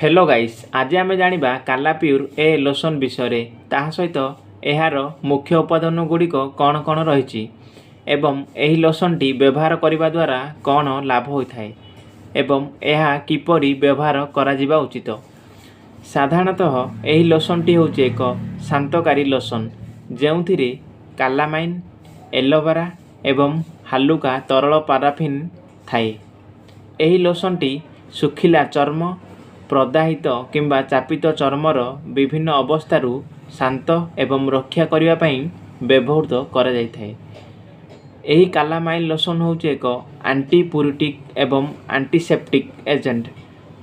Hello guys, ଆଜି ଆମେ ଜାଣିବା କାଲାପିଉର ଏ ଲୋସନ୍ ବିଷୟରେ। ତାହା ସହିତ ଏହାର ମୁଖ୍ୟ ଉପାଦାନ ଗୁଡ଼ିକ କ'ଣ କ'ଣ ରହିଛି ଏବଂ ଏହି ଲୋସନ୍ଟି ବ୍ୟବହାର କରିବା ଦ୍ୱାରା କ'ଣ ଲାଭ ହୋଇଥାଏ ଏବଂ ଏହା କିପରି ବ୍ୟବହାର କରାଯିବା ଉଚିତ। ସାଧାରଣତଃ ଏହି ଲୋସନ୍ଟି ହେଉଛି ଏକ ଶାନ୍ତକାରୀ ଲୋସନ୍, ଯେଉଁଥିରେ କାଲାମାଇନ୍, ଏଲୋଭେରା ଏବଂ ହାଲୁକା ତରଳ ପାରାଫିନ୍ ଥାଏ। ଏହି ଲୋସନ୍ଟି ଶୁଖିଲା ଚର୍ମ, ପ୍ରଦାହିତ କିମ୍ବା ଚାପିତ ଚର୍ମର ବିଭିନ୍ନ ଅବସ୍ଥାରୁ ଶାନ୍ତ ଏବଂ ରକ୍ଷା କରିବା ପାଇଁ ବ୍ୟବହୃତ କରାଯାଇଥାଏ। ଏହି କାଲାମାଇନ୍ ଲୋସନ୍ ହେଉଛି ଏକ ଆଣ୍ଟିପ୍ରୁରିଟିକ୍ ଏବଂ ଆଣ୍ଟିସେପ୍ଟିକ୍ ଏଜେଣ୍ଟ,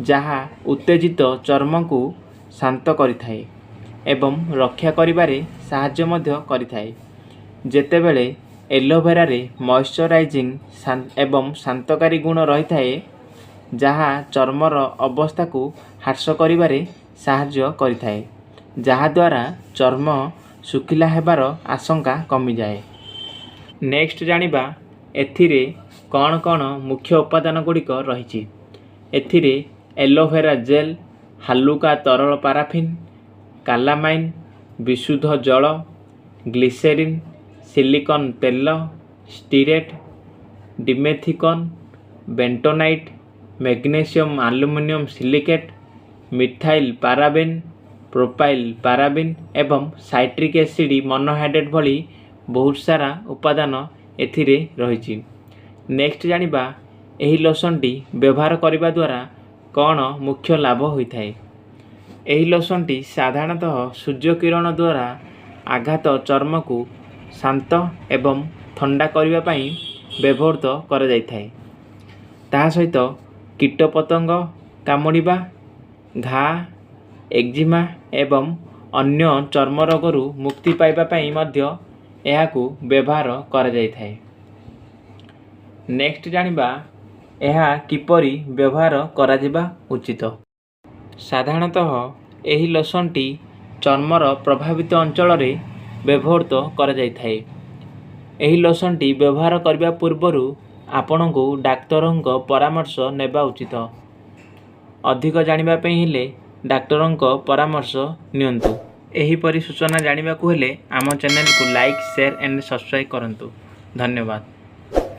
ଯାହା ଉତ୍ତେଜିତ ଚର୍ମକୁ ଶାନ୍ତ କରିଥାଏ ଏବଂ ରକ୍ଷା କରିବାରେ ସାହାଯ୍ୟ ମଧ୍ୟ କରିଥାଏ, ଯେତେବେଳେ ଏଲୋଭେରାରେ ମଏଶ୍ଚରାଇଜିଂ ଏବଂ ଶାନ୍ତକାରୀ ଗୁଣ ରହିଥାଏ, ଯାହା ଚର୍ମର ଅବସ୍ଥାକୁ ହ୍ରାସ କରିବାରେ ସାହାଯ୍ୟ କରିଥାଏ, ଯାହାଦ୍ୱାରା ଚର୍ମ ଶୁଖିଲା ହେବାର ଆଶଙ୍କା କମିଯାଏ। ନେକ୍ସଟ ଜାଣିବା ଏଥିରେ କ'ଣ କ'ଣ ମୁଖ୍ୟ ଉପାଦାନ ଗୁଡ଼ିକ ରହିଛି। ଏଥିରେ ଏଲୋଭେରା ଜେଲ୍, ହାଲୁକା ତରଳ ପାରାଫିନ୍, କାଲାମାଇନ୍, ବିଶୁଦ୍ଧ ଜଳ, ଗ୍ଲିସେରିନ୍, ସିଲିକନ୍ ତେଲ, stearate, dimethicone, bentonite, magnesium aluminium silicate, methyl paraben, propyl paraben ଏବଂ ସାଇଟ୍ରିକ୍ ଏସିଡ୍ ମନୋହାଇଡ୍ରେଟ୍ ଭଳି ବହୁତ ସାରା ଉପାଦାନ ଏଥିରେ ରହିଛି। ନେକ୍ସଟ ଜାଣିବା ଏହି ଲୋସନ୍ଟି ବ୍ୟବହାର କରିବା ଦ୍ୱାରା କ'ଣ ମୁଖ୍ୟ ଲାଭ ହୋଇଥାଏ। ଏହି ଲୋସନ୍ଟି ସାଧାରଣତଃ ସୂର୍ଯ୍ୟକିରଣ ଦ୍ୱାରା ଆଘାତ ଚର୍ମକୁ ଶାନ୍ତ ଏବଂ ଥଣ୍ଡା କରିବା ପାଇଁ ବ୍ୟବହୃତ କରାଯାଇଥାଏ। ତାହା ସହିତ କୀଟପତଙ୍ଗ କାମୁଡ଼ିବା, ଘା, ଏକ୍ଜିମା ଏବଂ ଅନ୍ୟ ଚର୍ମ ରୋଗରୁ ମୁକ୍ତି ପାଇବା ପାଇଁ ମଧ୍ୟ ଏହାକୁ ବ୍ୟବହାର କରାଯାଇଥାଏ। ନେକ୍ସଟ ଜାଣିବା ଏହା କିପରି ବ୍ୟବହାର କରାଯିବା ଉଚିତ। ସାଧାରଣତଃ ଏହି ଲୋସନ୍ଟି ଚର୍ମର ପ୍ରଭାବିତ ଅଞ୍ଚଳରେ ବ୍ୟବହୃତ କରାଯାଇଥାଏ। ଏହି ଲୋସନ୍ଟି ବ୍ୟବହାର କରିବା ପୂର୍ବରୁ ଆପଣଙ୍କୁ ଡାକ୍ତରଙ୍କ ପରାମର୍ଶ ନେବା ଉଚିତ। ଅଧିକ ଜାଣିବା ପାଇଁ ହେଲେ ଡାକ୍ତରଙ୍କ ପରାମର୍ଶ ନିଅନ୍ତୁ। ଏହିପରି ସୂଚନା ଜାଣିବାକୁ ହେଲେ ଆମ ଚ୍ୟାନେଲକୁ ଲାଇକ୍, ସେୟାର ଆଣ୍ଡ ସବସ୍କ୍ରାଇବ୍ କରନ୍ତୁ। ଧନ୍ୟବାଦ।